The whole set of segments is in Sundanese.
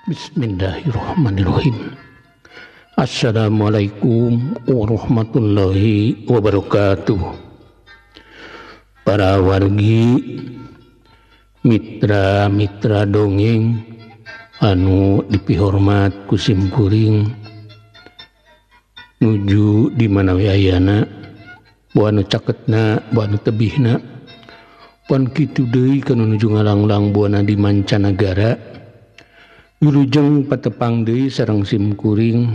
Bismillahirrahmanirrahim. Assalamualaikum warahmatullahi wabarakatuh. Para wargi, mitra-mitra dongeng anu dipihormat ku simkuring nuju di mana we ayana, boa nu caketna, boa nu tebihna, pon kitu deui kana nuju ngalanglang buana di mancanagara. Wilujeng patepang deui sareng simkuring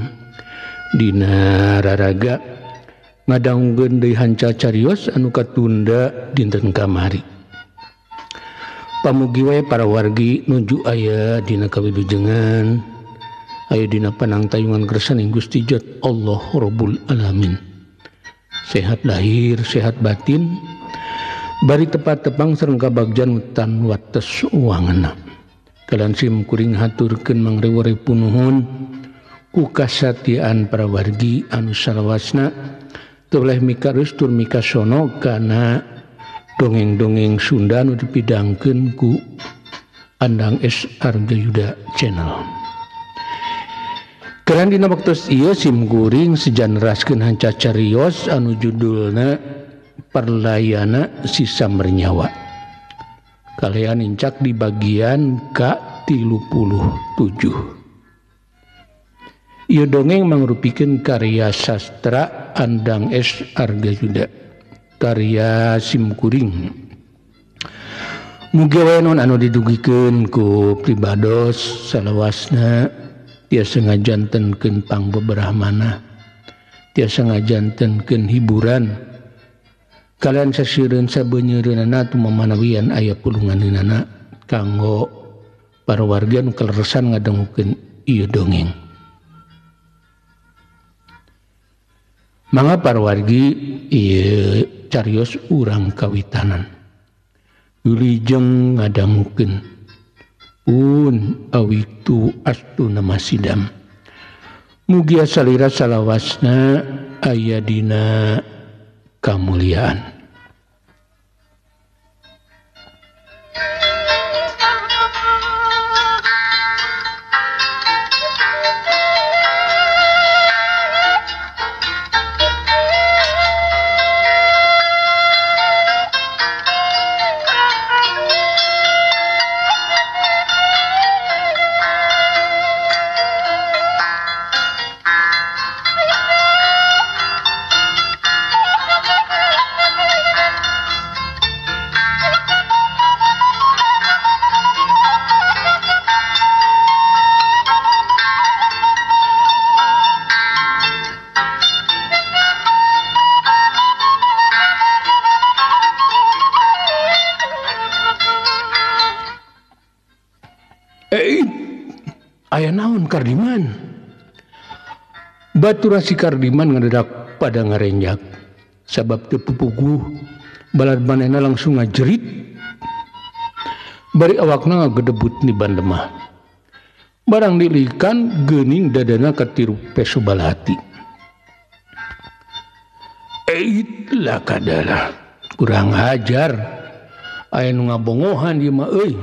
dina raraga ngadangukeun deui hanca carios anu katunda dinten kamari. Pamugi wae para wargi nuju aya dina kawilujengan, aya dina panangtayungan kersaning Gusti Jat Allah Rabbul Alamin. Sehat lahir, sehat batin, bari tepat tepang sareng kabagjan tan wates wangenna. Kalan sim kuring haturkeun mangrewe punuhun ku kasatiaan para wargi anu salawasna teu leh mikarus tur mikasono kana dongeng-dongeng Sunda anu dipidangkeun ku Andang S Arga Yuda Channel. Kalan dina waktos ieu sim kuring sejan neraskeun hanca carios anu judulna Parlayana Si Sambernyawa. Kalian incak di bagian K37. Ieu dongeng mangrupikeun karya sastra Andang S Arga Yuda, karya simkuring. Mugi wae naon anu didugikeun ku pribados salawasna tiasa ngajantenkeun pangbeberah manah, tiasa ngajantenkeun hiburan. Kalian sasieureun sabeunyereunana tumamanawian aya pulunganeunana kanggo para warga nu kaleresan ngadangukeun ieu dongeng. Mangga para wargi ieu carios urang kawitanan. Wilujeng ngadangukeun pun awitu astuna masidam. Mugia salira salawasna aya dina kamuliaan. Aya naon Kardiman? Batura si Kardiman ngadedak pada ngarenjak. Sabab teu pupuguh, balad manehna langsung ngajerit. Bari awakna ngagedebut ni bandemah. Barang dilikan geuning dadana katiru peso balati. Eit lah kadala, kurang ajar. Aya nu ngabongohan ieu mah euy.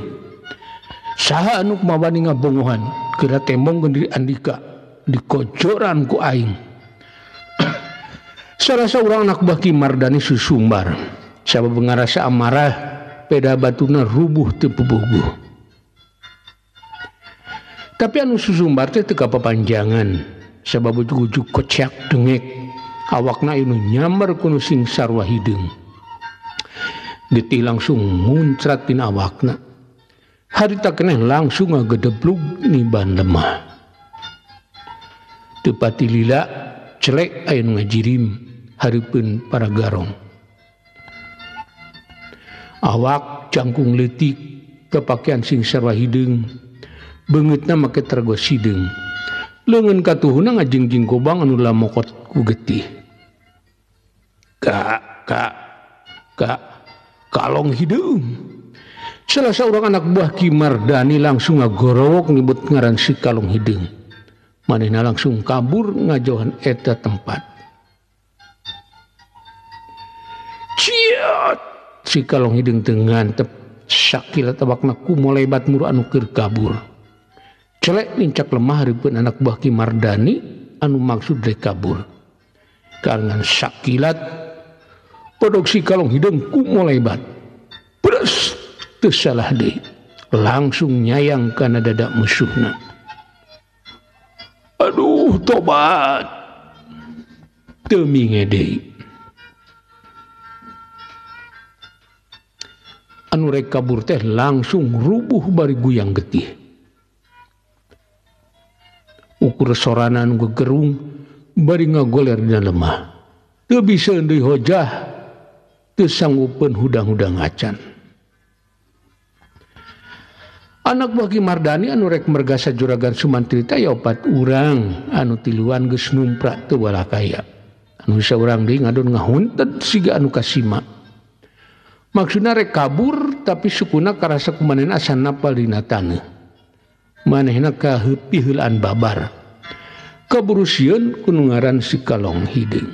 Saha anu mawani ngabongohan? Kira tembong diri Andika dikocoran ku aing. Salah seorang anak buah Ki Mardani susumbar. Sabab ngarasa amarah peda batuna rubuh teu pupuguh. Tapi anu susumbar teh teu kapapanjangan. Sabab ujug-ujug kocak dengek awakna anu nyamber ku nu sing sarwa hideung. Getih langsung muncrat tina awakna. Harita keneh langsung ngagedeblug niban lemah. Teu pati lila celek aya nu ngajirim hareupeun para garong. Awak jangkung leutik kapakaian sing sarwa hideung, beungeutna make trago sideung. Leungeun katuhuna ngajingjing gobang anu lamokot ku getih. Ka ka ka kalong hideung. Salah seorang anak buah Ki Mardani langsung ngagorowok nyebut ngaran si kalong hideung. Manehna langsung kabur ngajauhan eta tempat. Ciat! Si kalong hideung teu ngantep sakila tabakna kumolebat muru anu keur kabur. Celek nincak lemah hareupeun anak buah Ki Mardani anu maksud rek kabur. Karengan sakilat bedog si kalong hideung ku molebat. Bres teu salah deui. Langsung nyayang kana dada musuhna. Aduh tobat. Teu minge deui. Anu rek kabur teh langsung rubuh bari guyang getih. Ukur sorana anu gegerung bari ngagoler dina lemah. Teu bisa deui hojah, teu sanggupeun hudang-hudang acan. Anak buah Ki Mardani anu rek mergasa Juragan Sumantri teh aya opat urang anu tiluan geus numprak teu balakaya. Anu saurang deui ngadon ngahuntet siga anu kasima. Maksudna rek kabur tapi sukuna karasa kumanehna asa napal dina taneuh. Manehna kaheupi heulaan babar. Kaburu sieun ku nu ngaran si Kalong Hideung.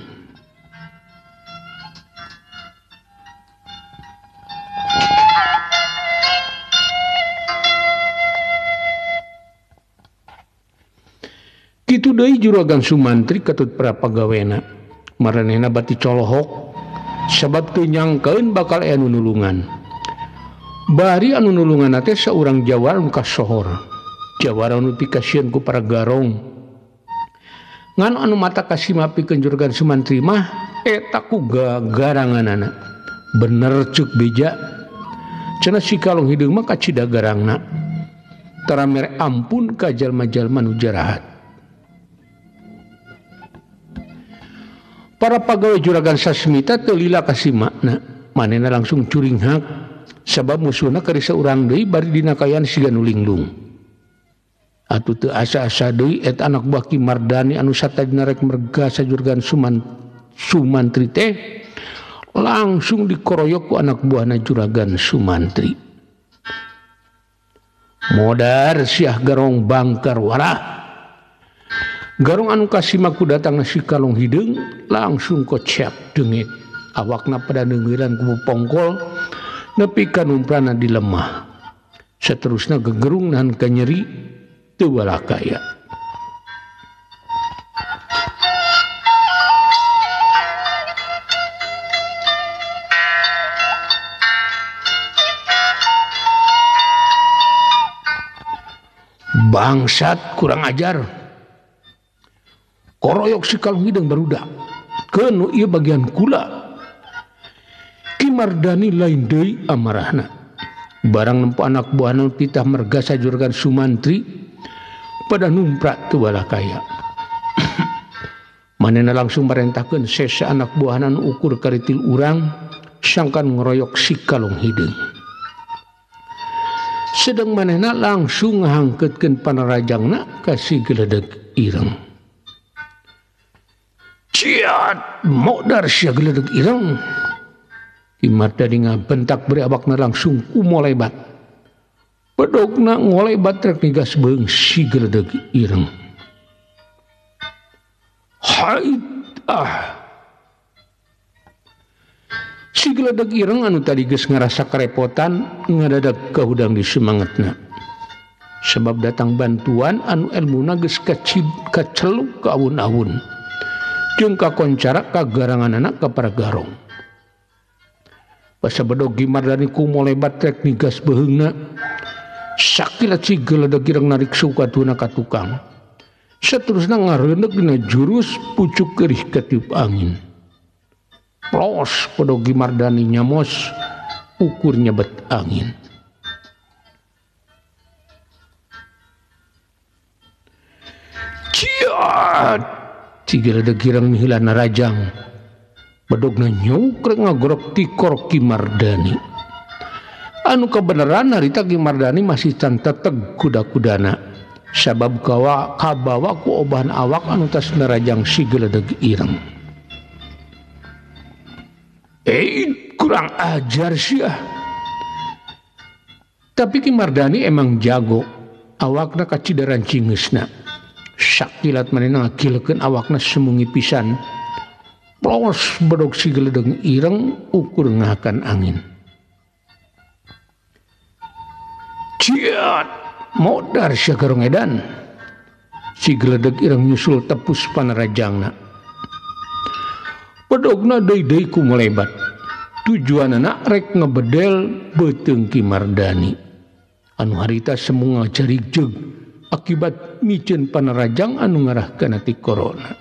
Kitu deui Juragan Sumantri katut para pagawena. Maranehna bati colohok sabab teu nyangkeun bakal aya nu nulungan. Bari anu nulungan teh saurang jawara nu kasohor. Jawara nu pikasieun ku para garong. Ngan anu mata kasima pikeun Juragan Sumantri mah eta ku garanganana. Bener ceuk beja. Cenah si Kalong Hideung mah kacida garangna. Tara mere ampun ka jalma-jalma nu jarahat. Para pagawe Juragan Sasmita teu lila kasimana. Manehna langsung curinghak sabab musuhna keur saurang deui bari dina kaayaan siga nu linglung. Atuh teu asa-asa deui eta anak buah Ki Mardani anu satadina rek mergasa Juragan Sumantri teh langsung dikoroyok ku anak buahna Juragan Sumantri. Modar siah garong bangkar warah. Garong anu kasima ku datangna si Kalong Hideung langsung kocep dengit. Awakna pada neungeulan ku pongkol nepi ka numprana di lemah. Saterusna gegerung nahan ka nyeri teu balakaya. Bangsat kurang ajar. Koroyok si Kalong Hideung barudak. Keun ieu bagian kula. Ki Mardani lain deui amarahna. Barang nempo anak buahna titah mergasa Juragan Sumantri pada numprak teu balakaya. Manehna langsung marentahkeun sesa anak buahna nu ukur karitil urang sangkan ngeroyok si Kalong Hideung. Sedang manehna langsung ngahangkeutkeun panarajangna ka si Geledeg Ireng. Ciat modar sia Geledeg Ireng. Ki Mardani ngabentak beri awakna langsung kumolebat. Bedogna ngolebat rek migas beung si Geledeg Ireng. Hait ah. Si Geledeg Ireng anu tadi geus ngarasa karepotan ngadadak kahudang di semangatna. Sebab datang bantuan anu elmuna geus kaceluk ka awun-awun. Jeung kakoncara kagaranganana ka para garong. Basa bedog Ki Mardani ku molebat rek migas beheungna. Sakilat si Geledeg Ireng narik sukatuna ka tukang. Saterusna ngareundeuk dina jurus pucuk keurih katiup angin. Plos bedog Ki Mardani nyamos ukur nyebet angin. Ciat! Si Geledeg Ireng mihila narajang. Bedogna nyukrek ngagorok tikor Ki Mardani. Anu kebenaran harita Ki Mardani masih can teteg kuda-kudana. Sabab kabawa ku obahan awak anu tas narajang si Geledeg Ireng. Kurang ajar sia. Tapi Ki Mardani emang jago. Awakna kacidaran cingeusna. Sakilat manehna ngakilekeun awakna semungi pisan. Plos bedog si Geledeg Ireng ukur ngahakan angin. Ciat! Modar sia garong edan. Si Geledeg Ireng nyusul tepus panarajangna. Bedogna deui-deui ku melebat. Tujuanana rek ngebedel beuteung Ki Mardani. Anu harita semu ngajarig jeug akibat miceun panarajang anu ngarah kana ti corona.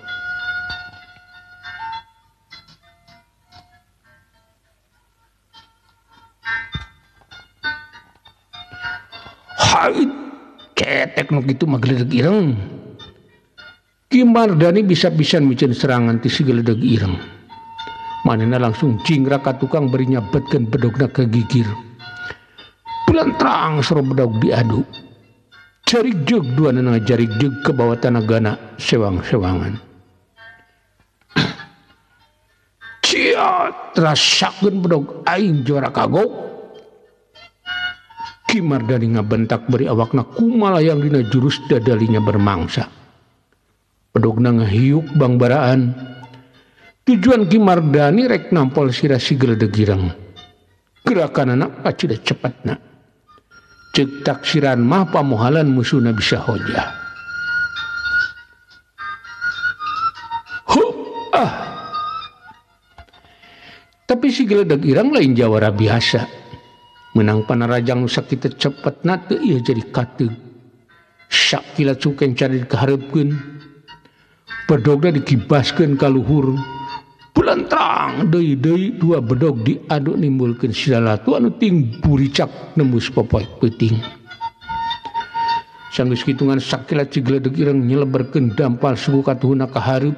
Hait ketek nu kitu mah Geledeg Ireng. Ki Mardani bisa-pisan miceun serangan ti si Geledeg Ireng. Manehna langsung jingrak ka tukang bari nyabetkeun bedogna ka gigir. Bulantrang soro bedog diadu. Jarik jeug duanana jarik jeug ke bawah tanagana sewang-sewangan. Ciat rasakeun bedog aing juara kagok. Ki Mardani ngabentak beri awakna kumalayang dina jurus dadalinya bermangsa. Bedogna ngahiuk bangbaraan. Tujuan Ki Mardani rek nampol sirah si Geledeg Ireng. Gerakanana pacida cepatna. Ceuk taksiran mah pamohalan musuhna bisa hojah. Hup, ah. Tapi si Geledeg Ireng lain jawara biasa. Menang panarajang nu sakitu cepetna teu ieu jadi kateug. Sakilat sukeng cari kahareupkeun. Bedogna dikibaskeun ka luhur. Bulantrang deui-deui dua bedog diaduk nimbulkeun silalatu anu ting buricak nembus popoek peuting. Sanggeus kitungan sakilat si Geledeg Ireng nyeleberkeun dampal suku katuhuna ka hareup.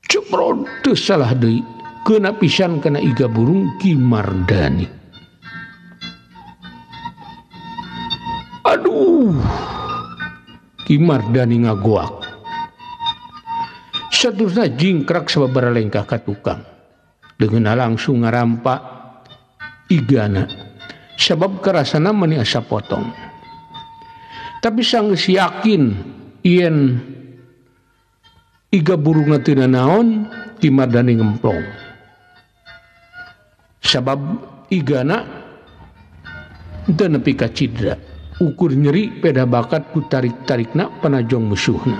Ceprot teu salah deui, keuna pisan kana iga burung Ki Mardani. Aduh, Ki Mardani ngagoak. Saterusna jingkrak sababaraha lengkah ka tukang. Deungeunna langsung ngarampa igana. Sabab karasana meni asa potong. Tapi sanggeus yakin yen iga burungna teu nanaon, Ki Mardani ngemplong. Sabab igana teu nepi ka cidra. Ukur nyeri peda bakat ku tarik-tarikna panajong musuhna.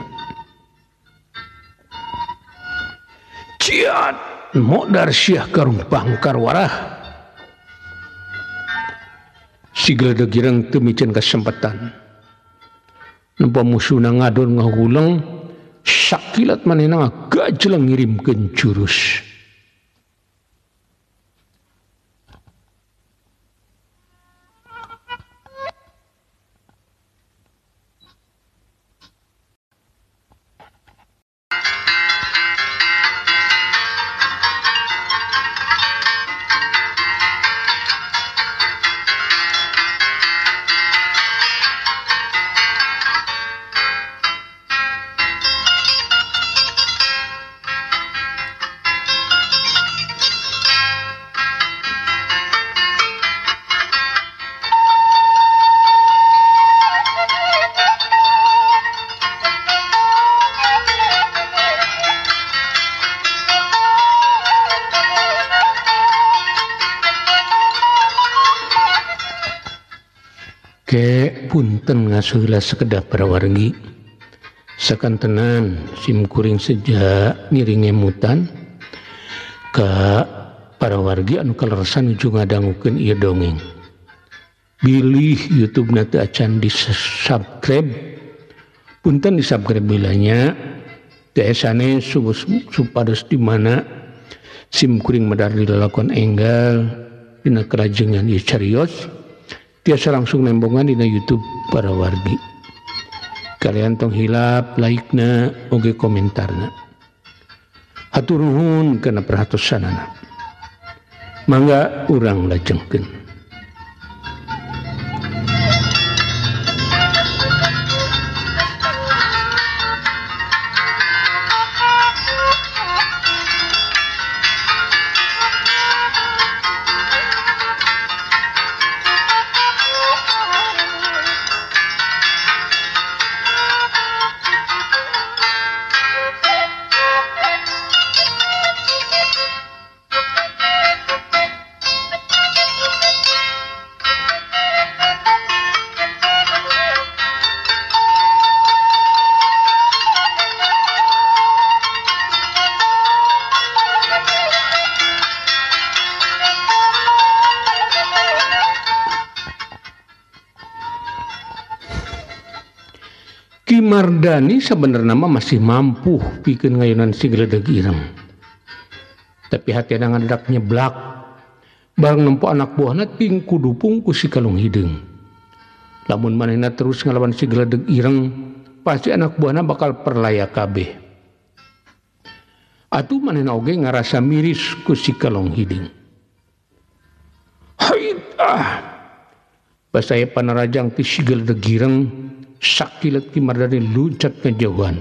Ciat modar siah karung bangkar warah. Si Geledeg Ireng teu miceun kasempatan. Nempo musuhna ngadon ngahuleng, sakilat manehna ngagejeleng ngirimkeun jurus. Ke punten ngasuhlah sekedap para wargi. Sakantenan sim kuring seja ngiring ngemutan ka para wargi anu kaleresan nuju ngadangukeun ieu dongeng. Bilih YouTube-na teu acan di-subscribe, punten di-subscribe bilanya teu esane supados di mana sim kuring medar dilalakon enggal dina kerajengan ieu carios. Tiasa langsung nembongan dina YouTube para wargi. Kalian tong hilap like-na oge komentarna. Hatur nuhun kana perhatosanana. Mangga urang lajengkeun. Ki Mardani sebenarnya mah masih mampu pikeun ngayunan si Geledeg Ireng. Tapi hatena ngadadak nyeblak bareng nempo anak buahna ting kudupung ku si Kalong Hideung. Lamun manehna terus ngalawan si Geledeg Ireng, pasti anak buahna bakal perlaya kabeh. Atuh manehna oge ngarasa miris ku si Kalong Hideung. Hait ah. Basaya panarajang ti si Geledeg Ireng sakilat Ki Mardani luncat ngejauhan.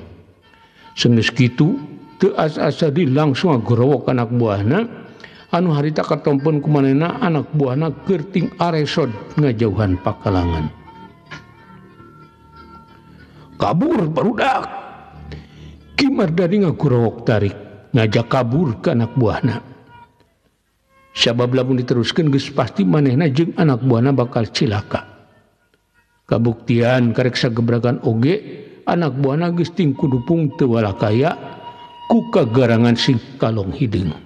Senggeus kitu teu asa-asa di langsung ngagorowok anak buahna anu harita katompeun ku manehna anak buahna gerting aresod ngajauhan pakalangan. Kabur barudak. Ki Mardani ngagorowok tarik ngajak kabur ke anak buahna. Sabab lamun diteruskeun geus pasti manehna jeung anak buahna bakal cilaka. Kabuktian karek sagebragan oge anak buahna geus ting kudupung teu walakaya ku kagarangan si Kalong Hideung.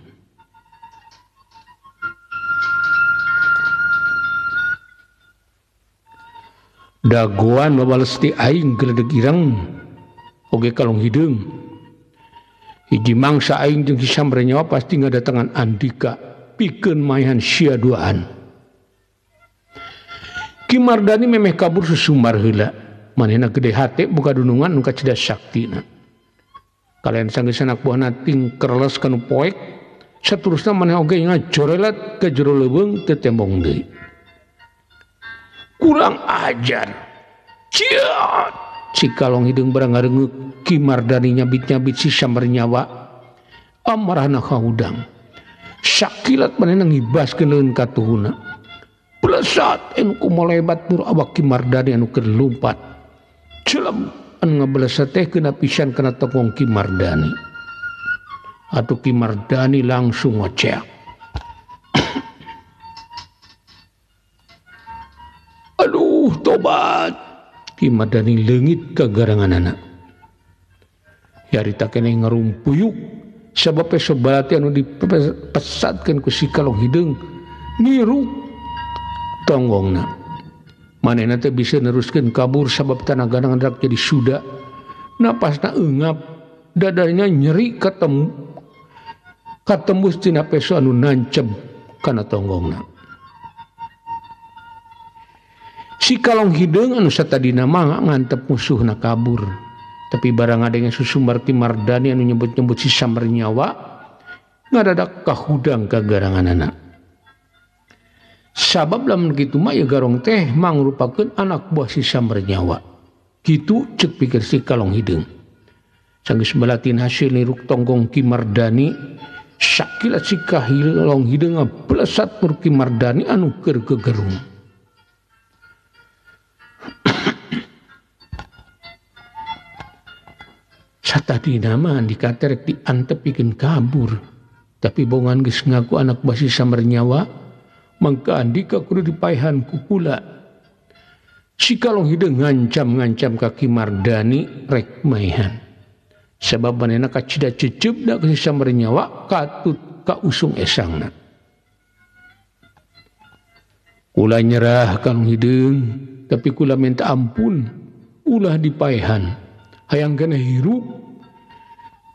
Dagoan babales ti aing Geledeg Ireng oge Kalong Hideung. Hiji mangsa aing jeung si Sambernyawa pasti ngadatangan Andika pikeun maehan sia duaan. Ki Mardani memeh kabur susumbar heula. Manehna gede hate buka dunungan nu kacida saktina. Kalian sanggeus anak buahna ting kerles kanu poek, saterusna maneh oge ngajorelat ka jero leuweung teu tembong deui. Kurang ajar. Ciat! Si Kalong Hideung barang ngareungeuk Ki Mardani nyabit-nyabit si Sambernyawa. Amarahna kahudang. Sakilat manehna ngibaskeun leungeun ka tuhuna. Blesat anu kumolebat nur awak Ki Mardani anu keur lumpat. Celem anu ngablesat teh kena pisan kana tongkong Ki Mardani. Atuh Ki Mardani langsung ngoceak. Aduh tobat. Ki Mardani leungit kagaranganana. Harita keneh ngarumpuyuk sabab peso balati anu dipesatkeun ku si Kalong Hideung niru tonggongna. Manehna teh bisa neruskeun kabur sabab tanagana ngadak jadi suda. Napasna eungap, dadanya nyeri ketemu katembus tina peso anu nancep kana tonggongna. Si Kalong Hideung anu satadina mah ngantep musuhna kabur. Tapi barang ngadenge susumbar Ki Mardani anu nyebut-nyebut si Sambernyawa ngadadak kahudang kagaranganana. Sabab lamun kitu mah ya garong teh mangrupakeun anak buah si Sambernyawa. Kitu ceuk pikir si Kalong Hideung. Sanggeus balatin hasil niruk tonggong Ki Mardani, sakilat si Kalong Hideung ngablesat mur Ki Mardani anu keur gegerung. Satadina mah Andika teh rek diantep pikeun kabur. Tapi bongan geus ngaku anak buah si Sambernyawa, mangka Andika kudu dipaehan ku kula. Si Kalong Hideung ngancam-ngancam ka Ki Mardani rek maehan. Sabab manehna kacida ceceupna ka si Sambernyawa katut ka usung esangna. Kula nyerah Kalong Hideung, tapi kula minta ampun ulah dipaehan. Hayang keneh hirup.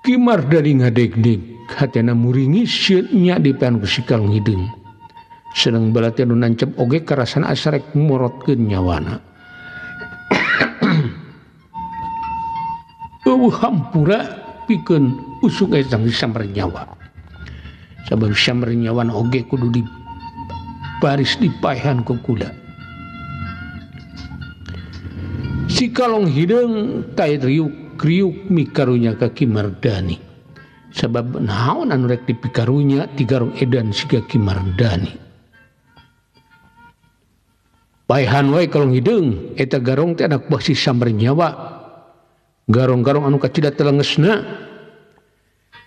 Ki Mardani ngadegdeg, hatena muringis sieun nya dipaehan ku si Kalong Hideung. Seneng balati anu nancep oge karasana asa rek morotkeun nyawana. Eueuh hampura pikeun usung esang si Sambernyawa. Sabab Sambernyawa oge kudu di baris dipaehan ku kula. Si Kalong Hideung tae riuk-riuk mikarunya ka Ki Mardani. Sabab naon anu rek dipikarunya ti garong edan siga Ki Mardani. Paehan wae Kalong Hideung eta garong teh anak buah si Sambernyawa. Garong-garong anu kacida telengesna.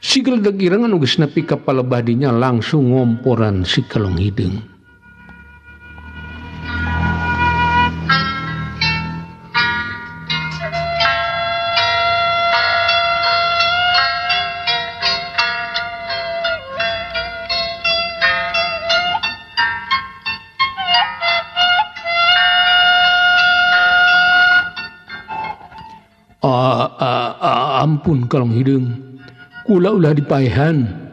Si Geledeg Ireng anu geus nepi ka palebah dinya langsung ngomporan si Kalong Hideung. Ampun kalong hideung kula ulah dipaehan.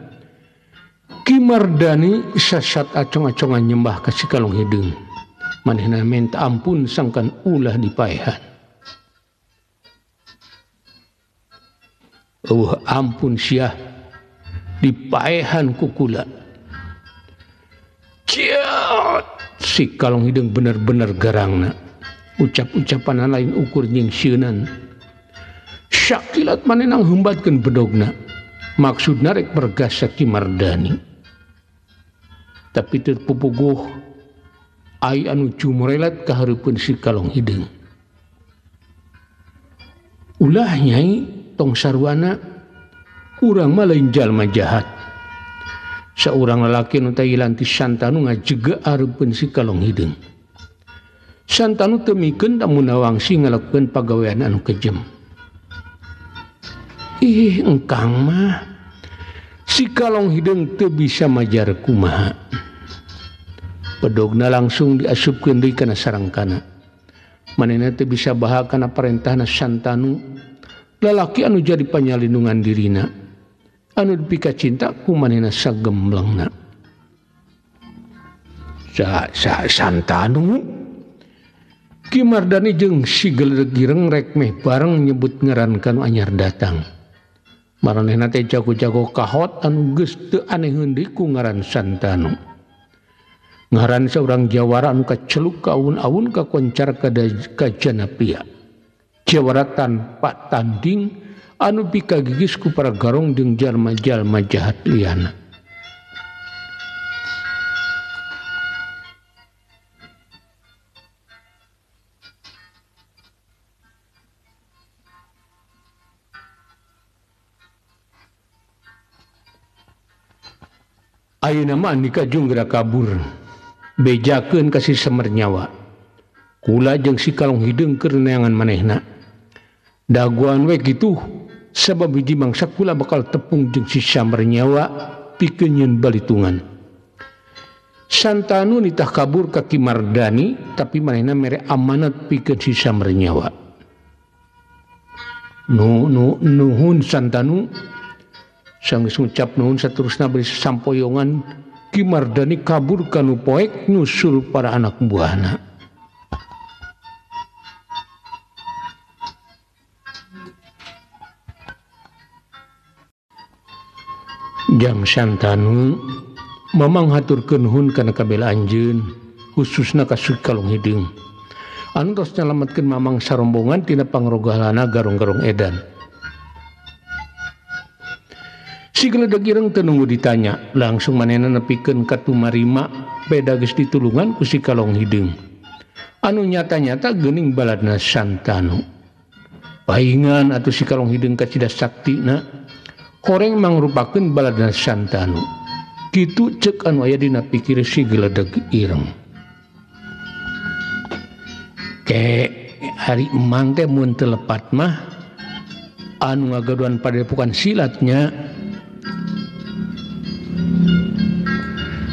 Ki Mardani sasat acong-acongan nyembah ka si kalong hideung. Manehna minta ampun sangkan ulah dipaehan. Eueuh ampun siah dipaehan ku kula. Ciat si kalong hideung bener-bener garangna. Ucap-ucapan lain ukur nyingsieunan. Sakilat manehna ngheumbatkeun bedogna. Maksudna rek bergasa Ki Mardani. Tapi teu pupuguh ai anu cumurelat ka hareupeun si kalong hideung. Ulah nyai tong sarwana urang mah lain jalma jahat. Saurang lalaki nu tailan ti Santanu ngajega hareupeun si kalong hideung. Santanu teu mikeun lamun nawangsi ngalakukeun pagawean anu kejem. Ih engkang mah si kalong hideung teu bisa majar kumaha. Bedogna langsung diasupkeun deui kana sarangkana. Manehna teu bisa baha kana parentahna Santanu, lalaki anu jadi panyalindungan dirina, anu dipika cinta ku manehna sagemblengna. Santanu Ki Mardani jeung si Geledeg Ireng rek meh bareng nyebut ngaran kanu anyar datang. Maranehna teh jago-jago kahot anu geus teu aneheun deui ku ngaran Santanu. Ngaran saurang jawara anu kaceluk ka awun-awun kakoncar ka janapia. Jawara tanpa tanding anu pikagigis ku para garong jeung jalma-jalma jahat liana. Ayeuna mah Andika jung geura kabur. Bejakeun ka si Semer nyawa. Kula jeung si kalong hideung keur neangan manehna. Dagoan we kitu sabab hiji mangsa kula bakal tepung jeung si Semer nyawa pikeun nyeun balitungan. Santanu nitah kabur ka Ki Mardani tapi manehna mere amanat pikeun si Semer nyawa. Nu nu nuhun Santanu. Sanggeus ngucap nuhun saterusna bari sampoyongan Ki Mardani kabur kanu poek nyusul para anak buahna. Jang Santanu mamang haturkeun nuhun kana kabela anjeun khususna ka si kalong hideung anu tos nyalametkeun mamang sarombongan tina pangrogahlana garong-garong edan. Si Geledeg Ireng teu nunggu ditanya, langsung manehna nepikeun ka tumarima beda geus ditulungan ku si kalong hideung. Anu nyata-nyata geuning baladna Santanu. Paingan atuh si kalong hideung kacida saktina, horeng mangrupakeun baladna Santanu. Kitu ceuk anu aya dina pikir si Geledeg Ireng. Ke hari emang teh mun teu lepat mah anu ngagaduhan padepokan silatnya.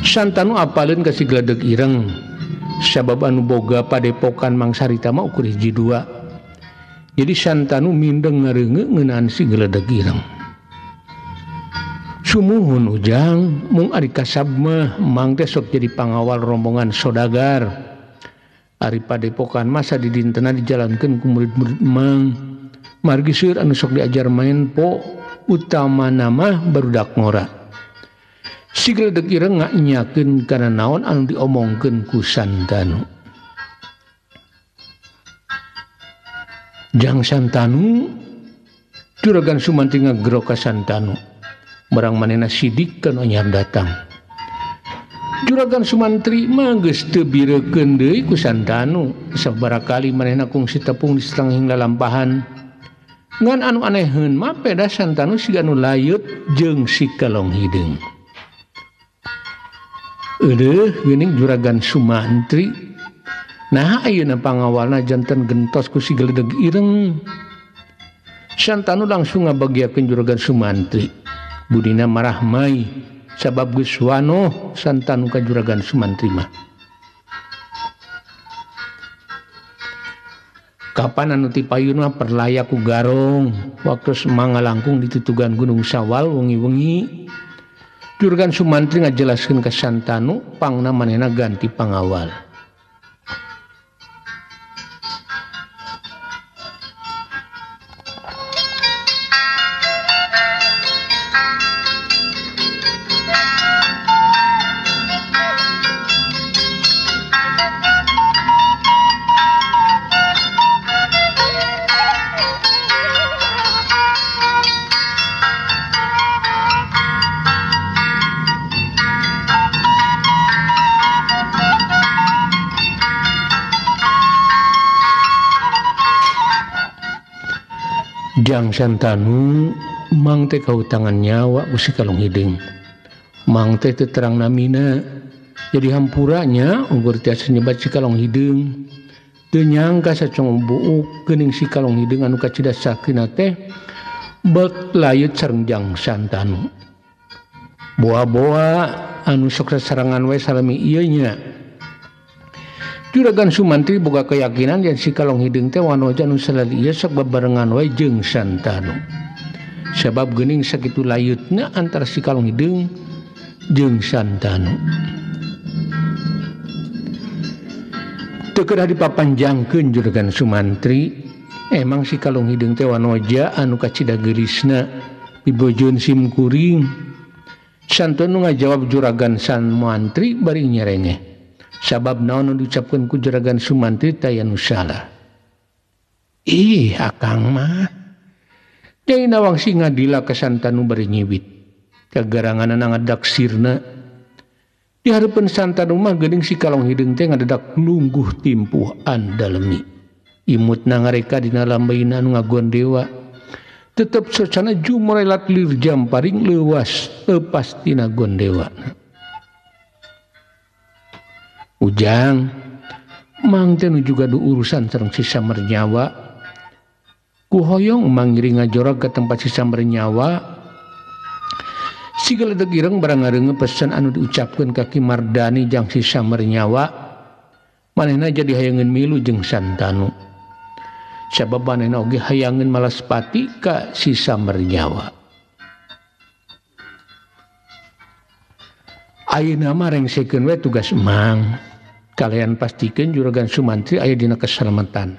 Santanu apaleun ka si Geledeg Ireng sabab anu boga padepokan Mangsarita mah ukur hiji dua. Jadi Santanu mindeng ngareungeut ngeunaan si Geledeg Ireng. Sumuhun ujang mung ari kasab mah mang teh sok jadi pangawal rombongan sodagar. Ari padepokan masa didintena dijalankeun ku murid-murid mang. Margi seueur anu sok diajar main po utamana mah barudak ngora. Si Geledeg Ireng nganyakeun kana naon anu diomongkeun ku Santanu. Jang Santanu Juragan Sumantri ngagero ka Santanu. Barang manehna sidik kana anyar datang. Juragan Sumantri mah geus teu bireukeun deui ku Santanu. Sabaraha kali manehna kungsi tepung di setengah lalampahan. Ngan anu aneheun mah peda Santanu siga nu layeut jeung si kalong hideung. Euleuh geuning Juragan Sumantri. Nah ayeuna pangawalna janten gentos ku si Geledeg Ireng. Santanu langsung ngabagiakeun Juragan Sumantri. Budina marah mai sabab geus wanoh Santanu ka Juragan Sumantri mah. Kapan anu ti payun mah perlaya ku garong waktu mangalangkung ditutugan Gunung Sawal wengi-wengi. Juragan Sumantri ngajelaskeun ka Santanu pangna manehna ganti pangawal. Jang Santanu mang teh kahutangan nyawa ku si Kalong Hideung. Mang teh teu terang namina jadi hampuranya unggur tiasa nyebat si Kalong Hideung. Teu nyangka sacong buuk geuning si Kalong Hideung anu kacida sakina teh bet layut sareng Jang Santanu. Boa-boa anu sok sasarangan we salami ieu nya. Juragan Sumantri boga keyakinan yen si Kalong Hideung teh wanoja anu salali ieu sok babarengan wae jeung Santanu. Sabab geuning sakitu layutna antara si Kalong Hideung jeung Santanu. Teu kedah dipapanjangkeun Juragan Sumantri, emang si Kalong Hideung teh wanoja anu kacida geurisna pibojeun sim kuring. Santanu ngajawab Juragan Sumantri bari nyerengeh. Sabab naon nu diucapkeun ku Juragan Sumantri taya nu salah. Ih, akang mah. Nyai Nawangsi ngadila ka Santanu bari nyiwit. Kagaranganana ngadak sirna. Di hareupeun Santanu mah geuning si Kalong Hideung teh ngadedak lungguh timpuhan dalemi. Imutna ngareka dina lambaina anu ngagondewa. Tetep socana jumorelat lir jamparing leuwas lepas tina gondewa. Ujang, mang teh nu juga du urusan sareng si Samernyawa. Ku hoyong mang ngiring ngajorag ka tempat si Samernyawa. Si Geledeg Ireng barang ngareungeun pesan anu diucapkeun ka Ki Mardani jang si Samernyawa. Manehna jadi hayangeun milu jeung Santanu. Sabab manehna oge hayangeun malas pati ka si Samernyawa. Ayeuna mah rengsekeun we tugas emang. Kalian pastikan Juragan Sumantri aya dina keselamatan.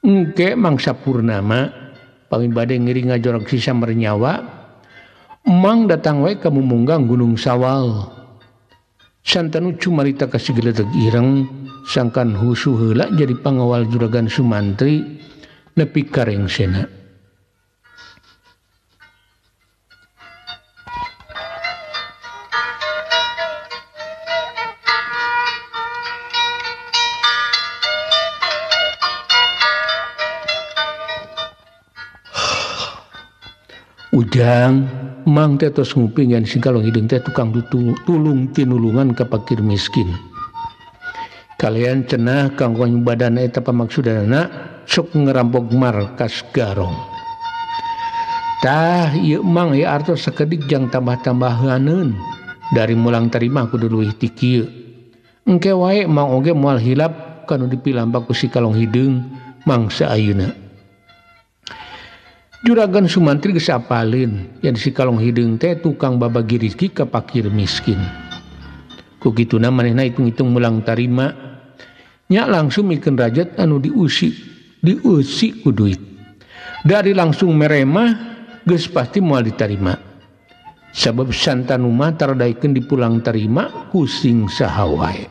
Engke mangsa purnama pami bade ngiring ngajorog si Samernyawa, emang datang wae ka mumunggang Gunung Sawal. Santanu cumarita ka si Geledeg Ireng sangkan husu heula jadi pangawal Juragan Sumantri nepi ka rengsena. Ujang, mang teh tos nguping yen si Kalong Hideung teh tukang tulung tinulungan ka pakir miskin. Kalian cenah kanggo nyubadana eta pamaksudana sok ngerampok markas Garong. Tah ieu mang ieu artos sakedik jang tambah-tambahaneun dari mulang tarima kudu leuwih ti kieu. Engke wae mang oge moal hilap kanu dipilampak ku si Kalong Hideung mangsa ayeuna. Juragan Sumantri geus apaleun yen si Kalong Hideung teh tukang babagi rezeki ka pakir miskin. Ku kituna manehna hitung-hitung mulang tarima nya langsung mikeun rajat anu diusi ku duit. Dari langsung meremah geus pasti moal ditarima. Sabab Santanu mah taradaikeun dipulang tarima ku sing saha wae.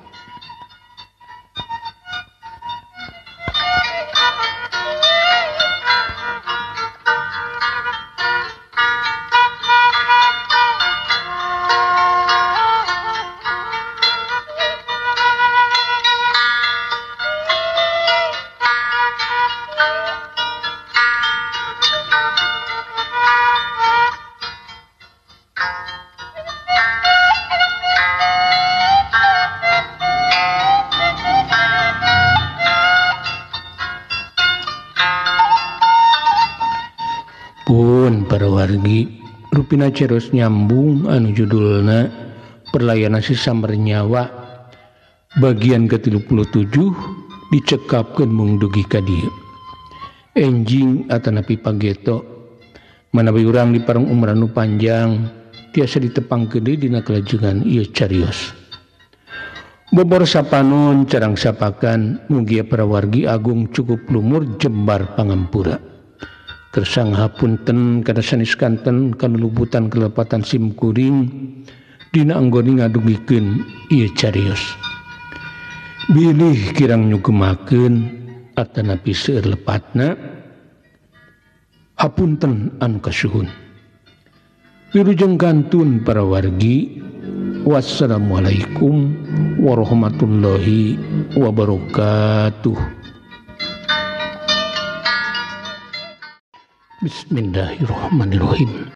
Pun para wargi rupina ceros nyambung anu judulna Perlayanan Si Samernyawa bagian ke-37 Dicekapkeun mung dugi ka dieu. Enjing atanapi pageto manawi urang di parang umrah nu panjang tiasa ditepangkeun deui dina kalajengan ieu carios. Bobor sapanon carang sapakan mugia parawargi agung cukup lumur jembar pangampura. Kersang hapunten kana sanes kanten kaluluputan kelepatan simkuring dina anggone ngadugikeun ieu carios. Bilih kirang nyugemakeun atanapi seueur lepatna hapunten anu kasuhun. Wilujeng kantun para wargi. Wassalamualaikum warahmatullahi wabarakatuh. Bismillahirrahmanirrahim.